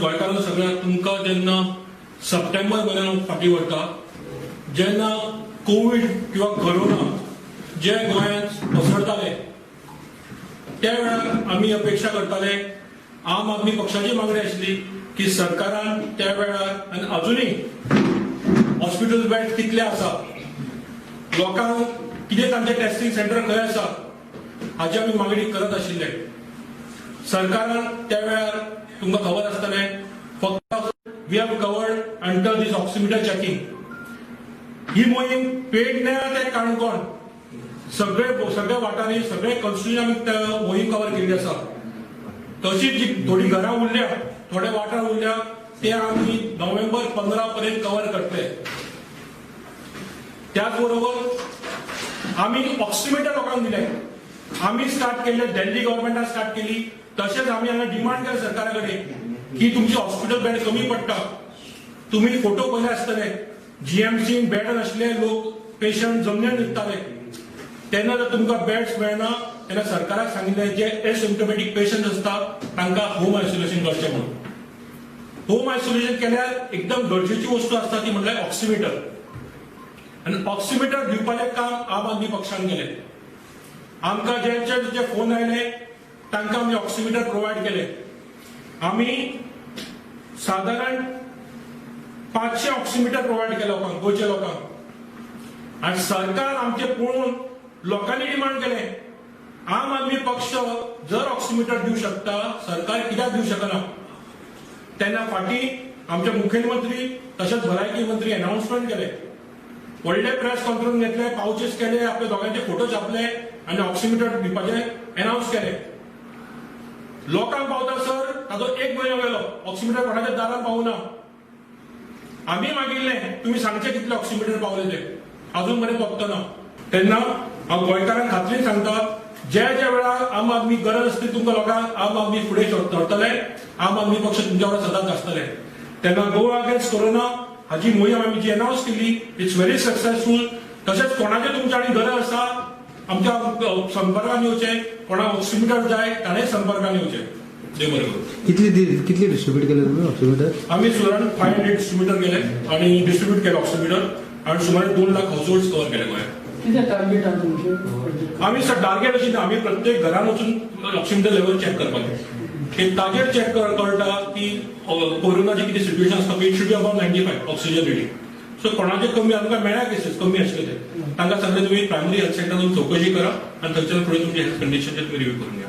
गोंयकारांक सगळ्यांक तुमकां जेन्ना सप्टेंबर म्हयन्यान फाटीं व्हरता, जेन्ना कोवीड किंवा कोरोना जे गोंयांत पसरताले त्या वेळार आमी अपेक्षा करताले, आम आदमी पक्षाची मागणी आशिल्ली की सरकारान त्या वेळार आनी अजुनूय हॉस्पिटल बेड कितले आसा, लोकांक कितें तांचे टेस्टिंग सेंटर खंय आसा, हाची आमी मागणी करत आशिल्ले. सरकारान त्या वेळार तुमकां खबर आसतलें, फक्त we have covered under this oximeter checking. ही मोहीम पेडण्या ते काणकोण सगळे सगळ्या वाठारांनी, सगळे कॉन्स्टिट्युएन्सी आमी मोहीम कवर केल्ली आसा. तशीच जी थोडी घरां उरल्या, थोडे वाठार उरल्या, ते आमी नोव्हेंबर 15 पर्यंत कवर करतले. त्याच बरोबर आमी ऑक्सिमिटर लोकांक दिले. आमी स्टार्ट केल्ले, दिल्ली गव्हर्मेंटान स्टार्ट केली. तशेंच आमी हांगा डिमांड केले सरकारा कडेन की तुमची हॉस्पिटल बेड कमी पडटा. तुम्ही फोटो पळयले आसतले, जीएमसीन बेड नासले, लोक पेशंट जमनीर न्हिदताले. तेन्ना जर तुमकां बेड्स मेळना तेन्ना सरकाराक सांगिल्लें, जे एसिम्टोमॅटीक पेशंट आसता तांकां होम आयसोलेशन करचें म्हणून. होम आयसोलेशन केल्यार एकदम गरजेची वस्तू आसता ती म्हणल्यार ऑक्सिमिटर, आनी ऑक्सिमिटर दिवपाचें काम आम आदमी पक्षान केलें. आमकां ज्यांचे जे फोन आयले तांकां आमी ऑक्सिमिटर प्रोवायड केले. आमी सादारण 500 ऑक्सिमिटर प्रोवायड केले लोकांक, गोंयच्या लोकांक. आनी सरकार आमचे पळोवन लोकांनी डिमांड केलें, आम आदमी पक्ष जर ऑक्सिमिटर दिवं शकता, सरकार कित्याक दिवं शकना? तेन्ना फाटीं आमचे मुखेलमंत्री तशेंच भलायकी मंत्री अनाउन्समेंट केले, व्हडले प्रेस कॉन्फरन्स घेतले, पावचीस केले, आपले दोगांचे फोटो छापले आनी ऑक्सिमिटर दिवपाचे अनाउन्स केले. लोकांक पावता सर ताचो एक म्हयनो गेलो, ऑक्सिमिटर कोणाच्या दारान पावना. आमी मागिल्ले, तुम्ही सांगचे कितले ऑक्सिमिटर पावले ते, अजून मेरेन पावतना. तेन्ना हांव गोंयकारांक खात्रीन सांगता, ज्या ज्या वेळार आम आदमी गरज आसली तुमकां लोकांक, आम आदमी फुडें सरतले, आम आदमी पक्ष तुमच्या वांगडा सदांच आसतले. तेन्ना गोवा अगेन्स्ट कोरोना हाजी मोहीम आमी जी अनाउन्स केली, it's very successful. तशेंच कोणाचे तुमच्या आनी गरज आसा, आमच्या संपर्कान येवचे. कोणाक ऑक्सिमिटर जाय ताणें संपर्कान येवचे. देव बरें करूं. कितली डिस्ट्रीब्यूट केले तुम्ही ऑक्सिमीटर? आम्ही सुमार 500 डिस्ट्रीब्युटर केले आणि डिस्ट्रीब्यूट केले ऑक्सिमीटर आणि सुमारे 2 लाख हाऊस कव्हर केले गोंयांत. कितें टार्गेट आहा तुमचें? आम्ही सर टार्गेट अशी ना, आम्ही प्रत्येक घरान वचून ऑक्सिमीटर लेवल चेक करपाचे की ताजेर चेक कळटा की कोरोनाची कितें सिच्युएशन आसता. It should be about 95 oxygen reading. So कोणाचे कमी आमकां मेळ्ळ्या केसीस कमी आशिल्ले, ते तांकां सांगले, तुमी प्रायमरी हेल्थ सेंटरान चौकशी करा आनी थंयच्यान फुडें तुमची हेल्थ कंडिशन तुम्ही रिव्ह्यू करून घ्या.